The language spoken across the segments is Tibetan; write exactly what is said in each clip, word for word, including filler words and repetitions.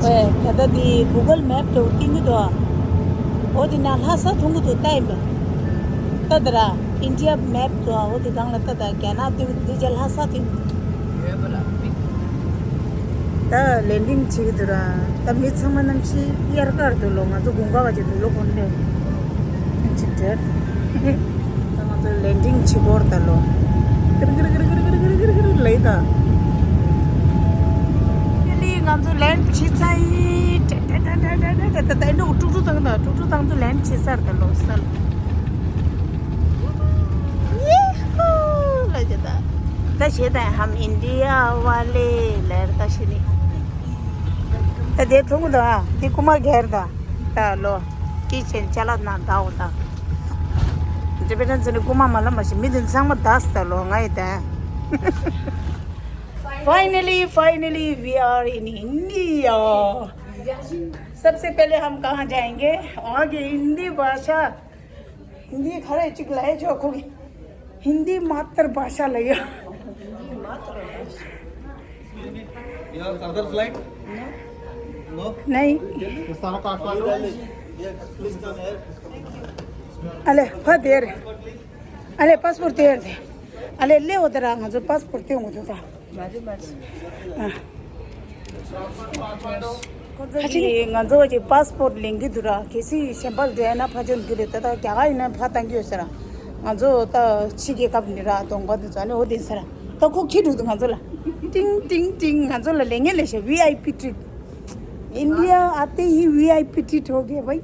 ཨོའི། ད་ལྟ་འདི་གུ་གལ་མེབ་དུ་བཏིང་གི་འདུག་འོ་དེ་ན་ལྷ་ས་མཐོང་གི་འདུག་ལྟ་ཡིན་པས། ལྟ་དེ་ར། ཨིན་ཌི་ཡ་མེབ་དུ་འོ་དེ་སྒང་ལ་ལྟ་དང་། རྒྱ་ནག་དེ་དེ་རྗེས་ལྷ་ས་དེ། ད་ལེན་ཌིང་བྱེད་ཀྱི་འདུག་ར། ད་མི་ཚང་མ་གནམ་གཤིས་དབྱར་ཁར་འདུག་ལོ། ང་ཚོ་དགུན་ཁ་བ་ཅིག་འདུག་ལོ། གོན་ནས་ཅིག་བྲལ། ད་ང་ཚོ་ལེན་ཌིང་བྱེད་སྐོར་ད་ལོ། ཀིར་ཀིར་ཀིར་ཀིར་ཀིར་ཀིར་ཀིར་ཀིར་ལེ་ད། ཧྥའི་ནལ་ལི་ང་ཚོ་ལེན་ཌི་བྱེད་ཚར་ཡིན། ཏྲེ་ཏྲེ་ཏྲེ་ཏྲེ་ཏྲེ་ཏྲེ། ད་ད་ད་ཨེ་འདྲ་ཀྲུག་ཀྲུག་བཏང་ད། ཀྲུག་ཀྲུག་བཏང་དུ་ལེན་ཌི་བྱེད་ཚར་ད་ལོ་སལ། ཡེ་ཧུ་ལ་ཇ་ད། ད་བྱེད་ད་ཧམ་ཨིན་ཌི་ཡ་ཝ་ལེ་ལེར་ད་ཤི་ནི། ད་དེ་ཐུང་ད། དེ་ཀུ་མ་གེར་ད། ད་ལོ། ཀི་ཆེན་ཅ་ལག་ན་ད་འོ་ད། ཇེ་པེ་ཏན་ཚོ་ནི་ཀུ་མ་མ་ལ་མ་ཤི། མི་དེ་ཚང་མ་དས་ད་ལོ། ང་ཡི་ད། Finally, finally, we are in India. सबसे पहले हम कहाँ जाएंगे? वहाँ की हिंदी भाषा, हिंदी खरे चिक लाए जो को हिंदी मातृभाषा लगे। You have other flight? No? नहीं। ये सारा काठमांडू। अले, फा देर। अले, पासपोर्ट देर दे। अले, ले उधर आ, जो पासपोर्ट दे, उधर था। ཁ་ཅིག་ང་ཚོ་གི་པཱ་སི་པོར་ཊི་ལེན་གི་འདུག་ར། གལ་སྲིད་གཞན་པ་འགྲོ་ཡ་ན་ཕ་ཆོན་རྒྱུ་རེད། ད་ལྟ་རྒྱ་གར་ཡིན་ན་ཕ་བཏང་གི་ཡོད་ཟེར་ར། ང་ཚོ་ད་ཕྱི་རྒྱལ་ཁབ་ནས་ར་གདོང་པ་འདི་ཚོ་ནི་འོ་དེ་ཟེར་ར། ད་ཁོ་ཁྱི་འགྲོ་འདུག་ང་ཚོ་ལ། ཏིང་ཏིང་ཏིང་། ང་ཚོ་ལ་ལེན་ངེས་ལེ་ཤ། ཝི་ཨའི་པི་ཊི་རིཊ། इंडिया आते ही वीआईपी ट्रीट हो गया भाई।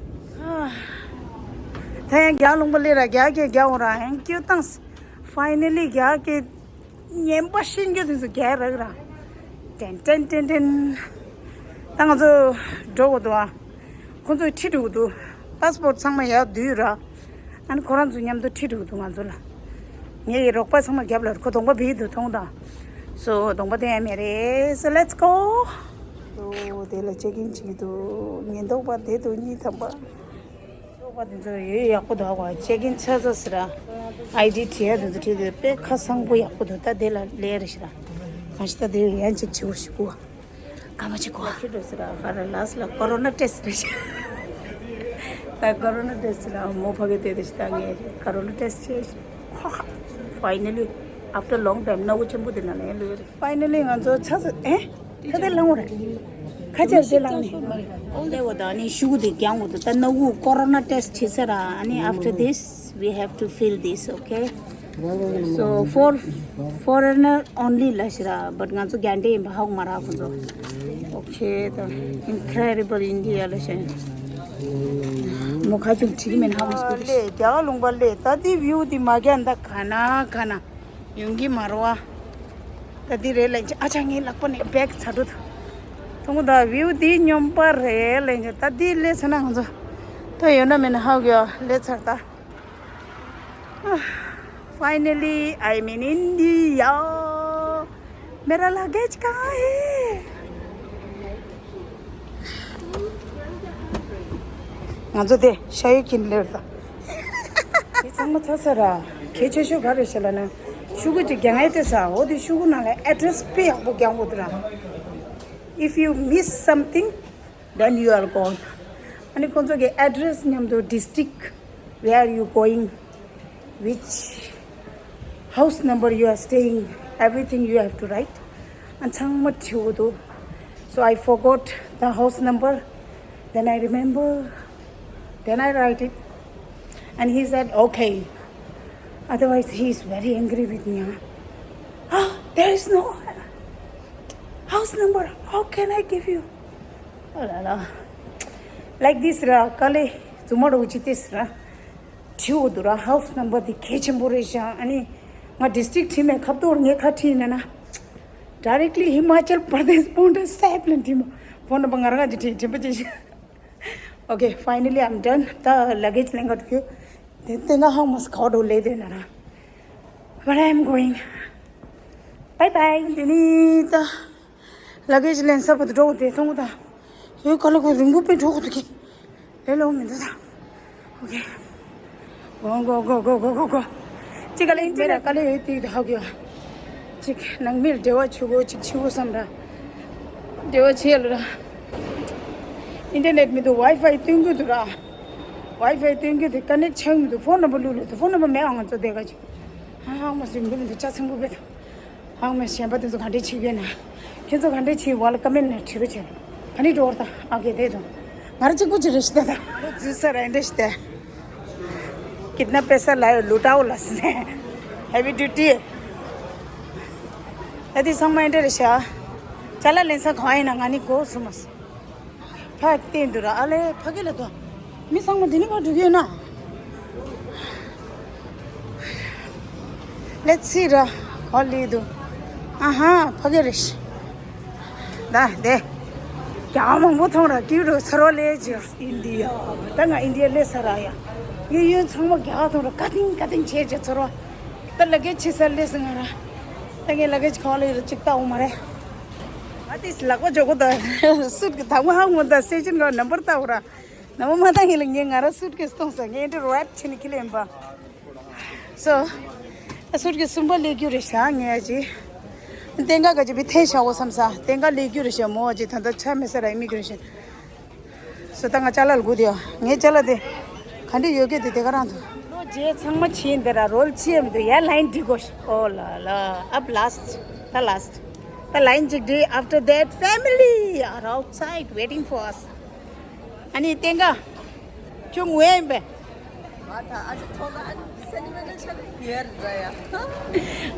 ད་ཡང་རྒྱ་ལུང་པ་ལས་ར་རྒྱ་སྐད་རྒྱ་འོང་ར། ཧན་ཀྱོ་ཏང་སི། ཕའི་ནལ་ལི་རྒྱ་སྐད། ངན་པ་ཤེས་རྒྱུ་དེ་ཚོ་རྒྱག་རག་ར། ཏན་ཏན་ཏན་ཏན། ད་ང་ཚོ་འགྲོ་དགོས་འདུག་ཨ། ཁོང་ཚོས་ཁྲིད་འགྲོ་གི་འདུག་པཱ་སི་པོར་ཊི་ཚང་མ་ཡར་བསྡུས་ར། ཨ་ནི་ཁོ་རང་ཚོ་མཉམ་དུ་ཁྲིད་འགྲོ་གི་འདུག་ང་ཚོ་ལ། ངའི་རོགས་པ་ཚང་མ་རྒྱབ་ལ་ཁོ་གདོང་པ་བིས་འདུག་མཐོང་དང་། སོ་གདོང་པ་དེ་ཡང་མེད་རེད། So let's go. སོ་དེ་ལ་ཅེག་ཨིན་བྱེད་ཀྱི་འདུག་ཉེན་རྟོག་པ་དེ་དང་གཉིས་ཐམ་པ། ཚོགས་པ་དེ་ཚོ་ཡོད་ཡག་པོ་འདུག་གོ་ཅེག་ཨིན་ཆ་ཚ་ཟེར་ར། ཨའི་ཌི་བྲིས་ཡ་དེ་ཚོ་བྲིས་དེ་དཔེ་ཁ་སང་པོ་ཡག་པོ་འདུག་ད་དེ་ལ་ལས་རེ་ཞིག་ར། གང་ཞིག་ད་དེ་ཡན་ཅིག་བྱེད་དགོས་ཤིག་གོ་ཀ་མ་ཅིག་གོ་ཁྱི་འགྲོ་ཟེར་ར། ཧ་ར་ལ་སི་ལ་ཀོ་རོ་ན་ཊེ་སི་རེ་ཞིག་ད་ཀོ་རོ་ན་ཊེ་སི་ལ་མོ་ཕ་གི་དེ་དེ་ཞིག་ད་ངས་ཀོ་རོ་ན་ཊེ་སི་བྱས་ཤིག་ཧ་ཧ། Finally, after long time སྣ་བུ་ཆེན་པོ་དེ་ན་ལ་ཡན་ལོས་རེད། Finally ང་ཚོ་ཆ་ཚ་ཨེ། ཁ་དེ་ལངས་རེད། ཁ་ཆེར་དེ་ལངས་ནས། ལེ་བ་དང་ནི་ཤུ་གུ་དེ་རྒྱང་འོ་དེ་ད་ནག་གུ་ཀོ་རོ་ན་ཊེ་སི་བྱེད་ས་ར། ཨ་ནི་after this we have to fill this, okay? So for foreigner only ལ་ཤི་ར། But ང་ཚོ་རྒྱ་འདྲེ་ཡིན་པ་ཧ་གོ་མ་ར་ཁོ་ཚོ། Okay ད། Incredible India ལ་ཤི། མོ་ཁ་ཅུང་ཁྲིག་མེད་ཧ་མ་སྐུ་དེ། ལེ་རྒྱ་གར་ལུང་པ་ལེ་ད་དེ་བིའུ་དེ་མ་རྒྱ་ད་ག་ན་ག་ན། ཡོང་གི་མ་རེད་བ། ད་འདི་རེད་ལན་ཅི་ཨ་ཅག་ངའི་ལག་པ་ནས་བེག་ཚ་དྲུད། ཐུང་ད་བིའུ་འདི་སྙོམས་པ་རེད་ལན་ཅི་ད་འདི་ལས་ཚ་ན་ང་ཚོ། ད་ཡོད་ན་མེད་ན་ཧ་གོ་ཡ་ལས་ཚར་ད། Finally, I'm in India. मेरा लगेज कहाँ है? ང་ཚོ་དེ་ཤ་ཡོད་ཀྱིན་ལེར་ད། དེ་ཚང་མ་ཚ་ཚ་ར། གལ་ཆེ་ཤོས་ག་རེ་ཞེ་ལ་ན། ཤུ་གུ་ཅིག་རྒྱང་ཨེ་ཏེ་ས་འོ་དེ་ཤུ་གུ་ནང་ལ་ཨེ་ཌི་རེ་སི་དཔེ་ཡག་པོ་རྒྱང་དགོས་དེ་ར། If you miss something, then you are gone. ཨ་ནི་ཁོང་ཚོ་གི་ཨེ་ཌི་རེ་སི་མཉམ་དུ་district, where you going, which house number you are staying, everything you have to write. And ཚང་མ་བྲིས་འོ་དུ། So I forgot the house number. Then I remember. Then I write it. And he said, okay. Otherwise, he is very angry with me. Huh? Ah, there is no house number. How can I give you? Oh, la, la. Like this, ra, kale, zumado uchitis, ra. བྲིས་འོ་དུ་ར་ཧའུ་སི་ནམ་བར་དེ་གལ་ཆེན་པོ་རེད་ཤག་ཨ་ནི་ང་ཌི་སི་ཊིག་བྲིས་མེད་ཁབ་ཏོར་ངས་ཁ་བྲིས་ཡིན་ན་ན། Directly Himachal Pradesh phone to save ལ་བྲིས་མ། ཕོན་ནམ་བར་ང་རང་ག་ཅིག་བྲིས་དྲན་པ་ཅིག Okay, finally I'm done. ད་ལ་གེ་ཇི་ལེན་ག་འགྲོ་གི་ཡོད། དེ་ལྟས་ང་ཧང་མ་སི་ཁ་བ་འགྲོ་ལས་དེ་ན་ར། But I'm going. Bye bye. དེ་ནི་ད། ལ་གེ་ཇི་ལེན་ས་བར་དུ་འགྲོ་དགོས་དེ་མཐོང་གི་ད། ཡོད་ག་ལ་གོ་རིང་པོ་པས་འགྲོ་དགོས་འདུག་གི་ལེ་ལོ་མི་འདུག་ད། Okay. Go, go, go, go, go, go, go. ཅི་ག་ལེ་ཡིན་ཅི་ལ་ག་ལེ་ཡོད་དེ་ད་ཧ་གི་ཡ། ཅིག་ནང་མིར་འབྲེལ་བ་བྱེད་དགོས་ཅིག་བྱེད་དགོས་བསམ་ར། འབྲེལ་བ་བྱེད་ཡ་ལ་ར། ཨིན་ཊར་ནེཊ་མི་འདུག་ཝའི་ཕའི་སྟོན་གྱི་འདུག་ར། ཝའི་ཕའི་སྟོན་གྱི་འདུག་ཀ་ནེག་ཆགས་མི་འདུག་ཕོན་ནམ་བར་བླུགས་ལོ་འདུག་ཕོན་ནམ་བར་མེད་ཨང་ང་ཚོ་དེ་ག་ཅིག་ཧ་ཧ་ང་སུན་གྱི་མི་འདུག་ཅག་ཚིམ་པོ་བེད། ཧང་མེ་གཞན་པ་དེ་ཚོ་ག་འདྲས་བྱེད་ཀྱི་ཡོད་ན། ཁྱེད་ཚོ་ག་འདྲས་བྱེད་ཝ་ལ་ཀ་མེན་ནང་བྲིས་རོགས་བྱས། ག་ནས་འགྲོ་བར་ད་ཨ་གེ་དེ་དང་། ང་ར་གཅིག་པུ་ཅི་རེད་ཤི་ད་ད། ལོ་རྫུས་ས་ར་འདྲ་ཤི་ད། कितना पैसा लाए लुटाओ ལ་སི་ནས། Heavy duty. ཨ་དེ་ཚང་མ་འདྲ་རེད་ཤག་ཅ་ལག་ལེན་ས་གང་ཡིན་ན་ང་ནི་གོ་སུ་མ་སི། ཕ་བལྟས་འདུག་ར་ཨ་ལེ་ཕ་གི་ལ་དོ། མི་ཚང་མ་འདི་ནི་ཕར་འགྲོ་གི་ཡོད་ན། Let's see ར། ག་ལི་འདུག་ཨ་ཧ་ཕ་གི་རེད་ཤི། ད་དེ། རྒྱ་མང་པོ་མཐོང་ར་ཀིའུ་རུ་ཚོར་བ་ལས་ཅི། ཨིན་ཌི་ཡ། ད་ང་ཨིན་ཌི་ཡ་སླེབས་ས་ར་ཡ། ཡུལ་ཡུལ་ཚང་མ་རྒྱ་མཐོང་ར་ཀ་ཏིང་ཀ་ཏིང་བྱས་ཅི་ཚོར་བ། ད་ལ་གེ་ཆི་ས་སླེབས་ས་ང་ར། ད་ངས་ལ་གེ་ཆི་ག་བ་ལ་ཡོད་ར་གཅིག་ལྟ་འོང་མ་རེད། ང་དེས་ལག་པ་འཇོག་གོ་ད། སུད་ཀྱི་དང་པོ་ཧ་གོ་ད་སེ་ཅིན་ག་ནམ་བར་ལྟ་འོ་ར། ནམ་མ་ད་ངས་ལ་ངས་ང་ར་སུད་ཀེས་གཏོང་ས་ངས་འདི་རེབ་ཆེ་ནི་ཁི་ལེན་པ། སོ། སུད་ཀེས་གསུམ་པ་ལས་རྒྱུ་རེད་ཤག་ངས་ཨ་ཅི། ཏེང་ཀ་ག་ཅི་བི་ཐེ་ཤ་འོ་བསམ་ས་ཏེང་ཀ་ལས་རྒྱུ་རེད་ཤག་མོ་ཨ་ཅི་ད་ལྟ་ཆ་མེད་ས་ར་ཨི་མི་གི་རེ་ཤན། སོ་ད་ང་ཅ་ལག་ལ་སྒུག་དེ་ཡོད། ངའི་ཅ་ལག་དེ་ག་འདྲ་ཡོད་གི་དེ་དེ་ག་རང་དུ། ལོ་རྗེས་ཚང་མ་ཕྱིན་དེ་ར་རོལ་ཅི་ཡང་མི་འདུག་ཡ་ལ་ཡིན་འགྲིག་གོ་ཨོ་ལ་ལ་up last. The last. The line ཅིག་འགྲིག after that family are outside waiting for us. ཨ་ནི་ཏེང་ཀ་ཁྱོད་ངུ་ཡ་ཡིན་པས།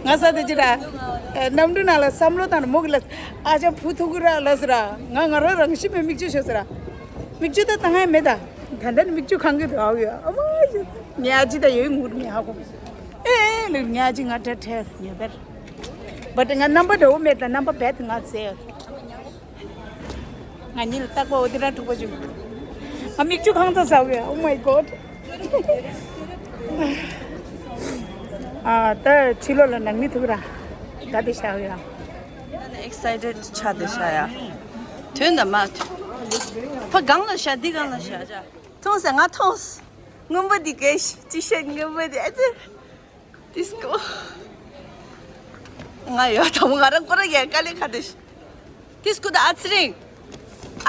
ང་ས་དེ་ཅི་ར། ནམ་གྲུ་ནང་ལ་བསམ་བློ་བཏང་ནས་མོ་གི་ལ་ཨ་ཅག་བུ་ཐུག་གི་ར་ལ་ཟེར་ར། ང་ང་རང་རང་ཤི་མེད་མིག་ཆུ་ཤོར་ཟེར་ར། མིག་ཆུ་ད་བཏང་ཡ་མེད་ད། ད་ལྟ་ནི་མིག་ཆུ་གང་གི་དུ་ཨའུ་ཡ་ཨ་མ་ཡ། ངའི་ཨ་ཅི་ད་ཡོད་ངུར་ངའི་ཧ་གོ་ཨེ་ལེ་ངའི་ཨ་ཅི་ང་ཏྲ་ཁྲེར་ངེས་པར། བ་ཏི་ང་རྣམ་པ་འདྲ་བོ་མེད་ད་རྣམ་པ་བེད་ང་ཟེར། ང་གཉིས་ལ་རྟག་པ་འོ་དེ་རང་འཁྲུག་པ་བྱུང་། ང་མིག་ཆུ་གང་ཚ་ཟ་བས། Oh my god. ཨ་ད་ཕྱི་ལོགས་ལ་ནང་མི་ཐུག་ར། ད་དེ་ཤ་བས་ར། ད་ནི་ཨེག་སའི་ཊེཌ་ཆགས་བསྡད་ཤག་ཡ། ཐོན་དང་མ་ཐོན། ཕ་གང་ལ་ཤ་འདི་གང་ལ་ཤ་ཅག་མཐོང་ས་ང་མཐོང་ས། སྔོན་པོ་འདི་གས་ཅི་ཤ་སྔོན་པོ་འདི་ཨ་ཙི། ཏིས་ཀོ། ང་ཡོད་དམ་ང་རང་ཀོ་ར་ཡ་དཀའ་ལས་ཁ་དེ། ཏིས་ཀོ་ད་ཨ་ཚི་རིང་།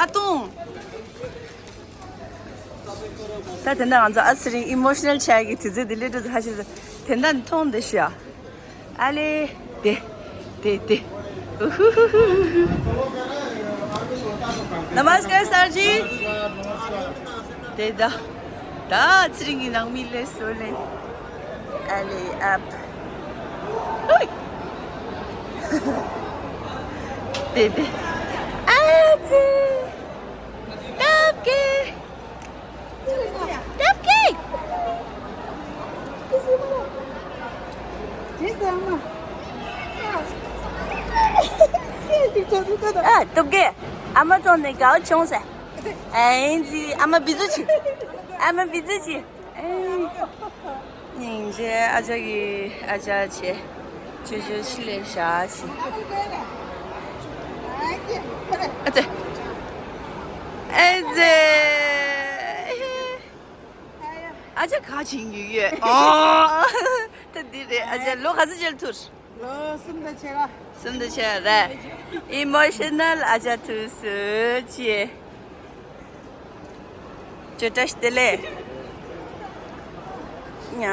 ཨ་ཏུང་། ད་དེ་འདྲ་ང་ཚོ་ཨ་ཚི་རིང་ཨི་མོ་ཤི་ནལ་ཆགས་ཀྱི་དུས་ཚོད་དེ་ལས་འགྲོ་དུ་ཧ་ཤི་དེ་འདྲ་མཐོང་དེ་ཤི་ཡ། ཨ་ལེ། དེ། དེ་དེ། ཨུ་ཧུ་ཧུ་ཧུ་ཧུ། नमस्कार सर जी। དེ་ད། ད་ཚེ་རིང་གི་ནང་མི་ལས་སོ་ལེ། ཨ་ལེ་ཨབ། ཧུའི། དེ་དེ། ཨ་ཙི། ཏབ་ཀེ། ཏབ་ཀེ། ཨ་ཏུབ་ཀེ། ཨ་མ་ཙོང་ནས་དགའ་བོ་བྱུང་ཟེར། ཨེ་ཙི་ཨ་མ་བི་ཛུ་ཆི། ཨ་མ་བི་ཛུ་ཆི། ཨེ། སྙིང་རྗེ་ཨ་ཅག་གི་ཨ་ཅག་ཆེ། ཅོ་ཅོ་ཆི་ལེ་ཤ་ཆི། ཨ་ཙི། ཨེ་ཙི། ཨ་ཅག་ག་ཅིག་ཡོད་ཡོད། ཨོ། ད་འདི་རེད་ཨ་ཅག་ལོ་ག་ཚོད་ཅིག་ཐུར། ལོ་གསུམ་དང་ཕྱེད་ཀ་གསུམ་དང་ཕྱེད་ཀ་རེད། ཨི་མོ་ཤི་ནལ་ཨ་ཅག་ཐུག་སོང་ཅི། ཅོ་བཀྲ་ཤིས་བདེ་ལེགས། ཉ།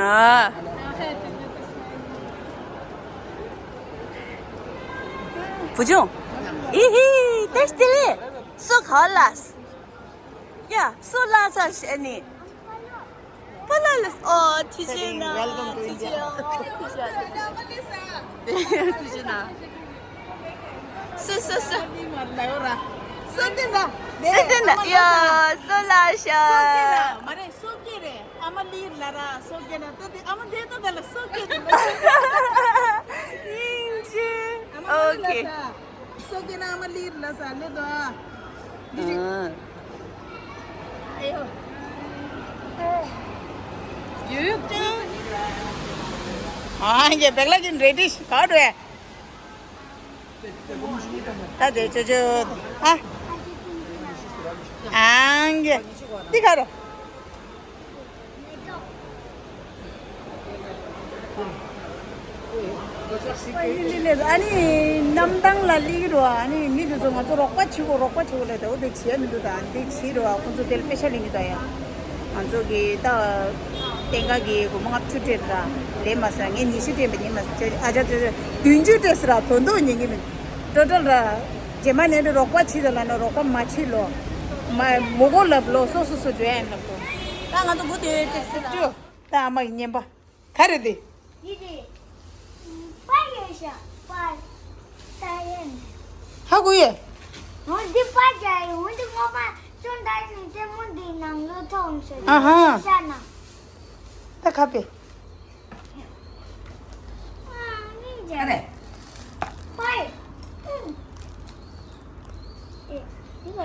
བུ་ཆུང་། ཨི་ཧི། བཀྲ་ཤིས་བདེ་ལེགས། སོ་ག་ལ། ཡ། སོ་ལ་ས་ཤ་ནི། པ་ལ་ལ་ཨོ་ཐི་ཇི་ན། ཐི་ཇི་ཨོ་ཐི་ཇི་ན། ཐི་ཇི་ན། སུ་སུ་སུ། སུ་ཏི་ན། སུ་ཏི་ན་ཡ་སོ་ལ་ཤ། མ་རེད་སོ་ཀེ་རེད་ཨ་མ་ལི་ལ་ར་སོ་ཀེ་ན་ཏི་ཏི་ཨ་མ་དེ་ཏི་ཏི་ལ་སོ་ཀེ་ཏི། སྙིང་རྗེ། ཨ་མ་ལི་ལ་ས། ཨོ་ཁེ། སོ་ཀེ་ན་ཨ་མ་ལི་ལ་ས་ལེ་དོ་ཨ། འདི་ཅི། ཨ། ཨ་ཡོ། ཡོད་ཅང་། ཨ་ཡེ་བེག་ལ་གིན་རེ་ཌི་ཤི་ག་རེ། ད་དེ་ཅོ་ཅོ། ཨ། ཨང་གེ། འདི་ག་རེ། ཨ་ནི་གནམ་ཐང་ལ་སླེབས་ཀྱི་འདུག་ཨ་ནི་མི་དེ་ཚོ་ང་ཚོ་རོགས་པ་བྱེད་དགོས་རོགས་པ་བྱེད་དགོས་ལབ་དེ་འོ་དེ་བྱེད་ཡ་མི་འདུག་ད་འདི་བྱེད་རོགས་ཨ་ཁོང་ཚོ་དེ་ལ་པེ་ཤ་ལེན་གྱི་འདུག་ཡ། ང་ཚོ་གི་ད་ལྟེང་ཀ་གི་སྒོར་མོ་ལྔ་བཅུ་སྤྲད་ར་ལེན་མ་སོང་ངས་ཉི་ཤུ་སྤྲད་པ་ཉིན་མ་སོང་ཨ་ཅག་ཚོས་བདུན་ཅུ་སྤྲད་ཟེར་ར་དོན་དུ་ཉན་གྱི་མིན། ཊོ་ཊལ་ར་རྗེས་མ་ནས་འདི་རོགས་པ་བྱེད་ད་ལ་ན་རོགས་པ་མ་བྱེད་ལོ། མ་མོ་གོ་ལབ་ལོ་སོ་སོ་སོ་འགྲོ་ཡ་ཡིན་ལབ་གོ་ད་ང་ཚོ་སྒོ་དེ་སྤྲད་ཟེར་ར་ད་ཨ་མ་ཡི་བརྙན་པ། ག་རེ་དེ། འདི་དེ། པར་ཡོད་ཤག་པར། ད་ཡིན། ཧ་གོ་ཡེ། འོ་འདི་པར་རྒྱག་ཡིན། འོ་འདི་སྔོན་མ་ཅོ་འདྲ་ནི་ལྟད་མོ་འདི་ནང་ལོ་ཐོག་ཤོད་ཨ་ཧ། ཤ་ན། ད་ཁ་པེ། ཨ་ནི་རྒྱག་ག་རེ། པར། ཨུམ། ཨེ། འདི་ག་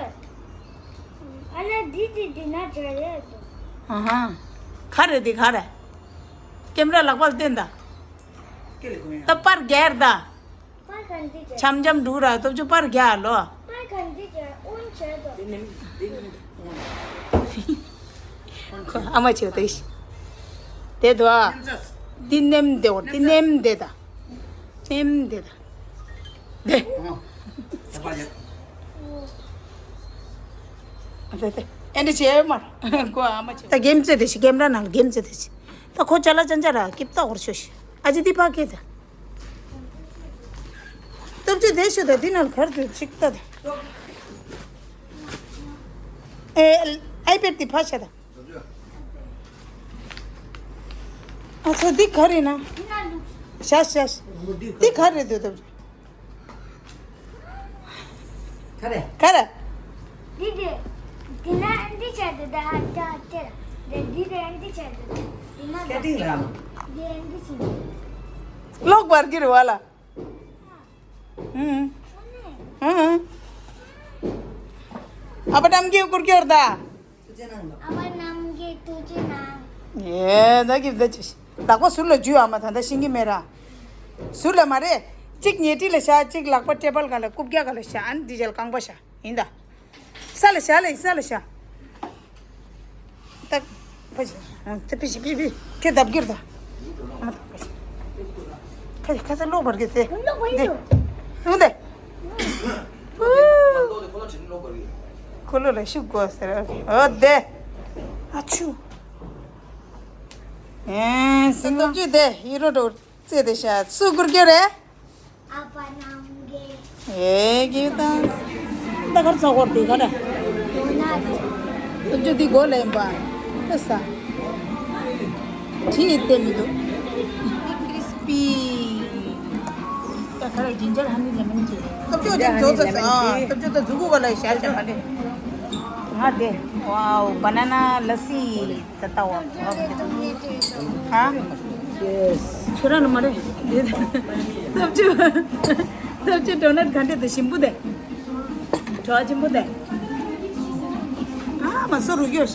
ཨ་ལ་འདི་འདི་འདི་ན་འདྲ་རེད་འདུག་ཨ་ཧ། ག་རེ་འདི་ག་རེ། ཀེམ་ར་ལག་པར་བསྟན་ད། ད་པར་རྒྱག་ད། པར་ག་འདི་རྒྱག་འཆམ་འཆམ་འདུག་ར་སྟོབས་ཆུ་པར་རྒྱག་ལོ། པར་ག་འདི་རྒྱག་ཨོན་བྱས་དོ། ཁོ་ཨ་མ་བྱེད་དེ། དེ་དོ། འདི་ནེམ་དེ་འོ་འདི་ནེམ་དེ་ད། ནེམ་དེ་ད། དེ། ཨ་དེ་དེ། ཨེ་འདྲ་བྱེད་མར། ཁོ་ཨ་མ་བྱེད། ད་གེམ་རྩེ་དེ་ཤི་གེམ་ར་ནང་གེམ་རྩེ་དེ་ཤི། ད་ཁོ་ཅ་ལག་ཅན་ཅ་ར་ཀིབ་ཏོག་བོར་ཤོ་ཤི། ཨ་ཅི་དི་ཕ་ཁེ་ད། སྟོབས་ཆུ་དེ་ཤོ་ད་དི་ནང་གར་དུ་ཅིག་ད་ད། ཨེ་ཨའི་པེད་དི་ཕ་ཤ་ད། ཨ་ཚོ་འདི་ག་རེ་ན། ཤ་ཤ་ཤ། འདི་ག་རེ་འདུག་ད། ག་རེ། ག་རེ། འདི་དེ། འདི་ན་འདི་བྱས་ཏེ་ད་ཧ་ཅག་ཅེ། འདི་འདི་དེ་འདི་བྱས་ཏེ་འདི་ན་སྐད་འདི་འདི་འདི་ཞིག་ལོག་པར་གྱི་རེད་བ་ལ། ཧུམ། ཧུམ། ཨ་པ་རྣམ་རྒྱལ་སྐུར་སྐྱོར་ད། ཨ་པ་རྣམ་རྒྱལ་ཐུགས་རྗེ་གནང་། ཨེ་ད་གི་ད་ཅི། ལག་པ་ཟུར་ལ་འཇུས་ཨ་མ་ད་ད་ཤིང་གི་མེ་ར། ཟུར་ལ་མ་རེད། གཅིག་ཉལ་ཁྲི་ལ་བཞག་གཅིག་ལག་པ་ཊེ་བལ་ག་ལ་རྐུབ་བཀྱག་ག་ལ་བཞག་ཨ་ནི་འདི་རྗེས་ལ་རྐང་པ་བཞག་ཡིན་ད། ས་ལ་བཞག་ལ་ཡིན་ས་ལ་བཞག་ད་ཕ་ཞིག་ད་ཕི་ཞིག་ཕི་ཕི་ཁྱོད་ལྡབ་ཀྱིར་ད། ཨ་མ་ད་ཕ་ཞིག་ཁ་ཁ་ས་ལོག་བར་གི་ཚེ། ལོག་བར་ཡིན་འདི། འདི། འདི། ཁོ་ལོ་ལ་ཤུགས་དགོས་ཟེར། འོ་དེ། ཨ་ཆུ། ཨེ་སི་ཏོབ་ཅི་དེ་ཡི་རོ་རོ་རྩེ་དེ་ཤ་སུ་གུར་གྱི་རེད། ཨ་པ་རྣམ་རྒྱལ། ཨེ་གི་ད། ད་གར་ཚོགས་སྐོར་དེ་ག་རེད། དོ་ན་རེད། སྟོབས་ཅི་དེ་གོ་ལེན་པ། ད་ས། ཁྲིད་དེ་མི་འདུག་ཁྲི་སི་པི། ད་ག་རེ་ཇིན་ཇར་ཧ་ནི་ལེ་མོན་ཊི། སྟོབས་ཆུ་དེ་བཟོ་ཚར་སོང་། སྟོབས་ཆུ་དེ་མཛུ་གུ་ག་ལ་ཤར་ཤར་མ་རེད། ང་དེ། ཝའོ། བ་ན་ན་ལ་སི། ད་ལྟ་བ། ཧ། ཁྱོད་རང་ལ་མ་རེད། སྟོབས་ཆུ། སྟོབས་ཆུ་ཌོ་ནཊ་ག་འདྲ་དེ་ཞིམ་པོ་དེ། བྲོ་བ་ཆེན་པོ་དེ། ཨ་མ་སོ་རུ་གྱོ།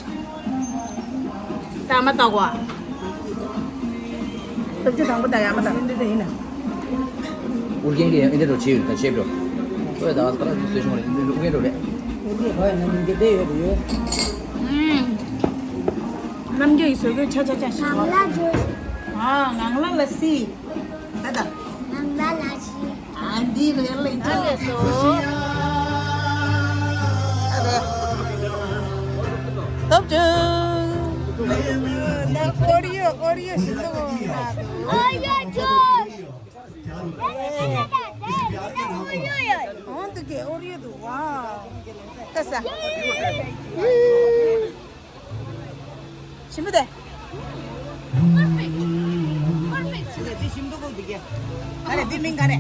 ད་མ་ཏག་བ། སྟོབས་ཆུ་དང་པོ་ད་ཡ་མ་ཏག་འདི་དེ་ཡིན་ན། ཨུ་རྒྱན་གྱི་ཨིན་དེ་འགྲོ་བྱེད་ཡོད་ད་བྱེད་འགྲོ། ཨོ་ད་ཨ་ད་ར་ཚོད་ཆུང་རེད་ཨུ་རྒྱན་འགྲོ་རེད། ཨུ་རྒྱན་ཧོ་ཡ་ན་ནིང་གི་དེ་ཡོད་དུ་ཡོད། རྣམ་རྒྱལ་ཡི་བཟོ་གོས་ཆ་ཆ་ཆ་ཞིག་ངང་ལ་ཇོ། ཨ་ངང་ལ་ལ་སི། ད་ད། ནང་ལ་ལ་ཞིག་ཨ་འདི་རེད་ལེ་ཨ་ལེ་སོ། ཨ་རེད། སྟོབས་ཆུ། ད་ཨོ་རི་ཡོ་ཨོ་རི་ཡོ་ཞིག་ཏུ་ཨོ་ཡོ་ཇོ། ཨོ་འདུག་གི་ཨོ་རི་ཡོ་འདུག་ཝ། ད་ས། ཞིམ་པོ་དེ། ཞིམ་པོ་འདུག་གི། ག་རེ་འདི་མིང་ག་རེ།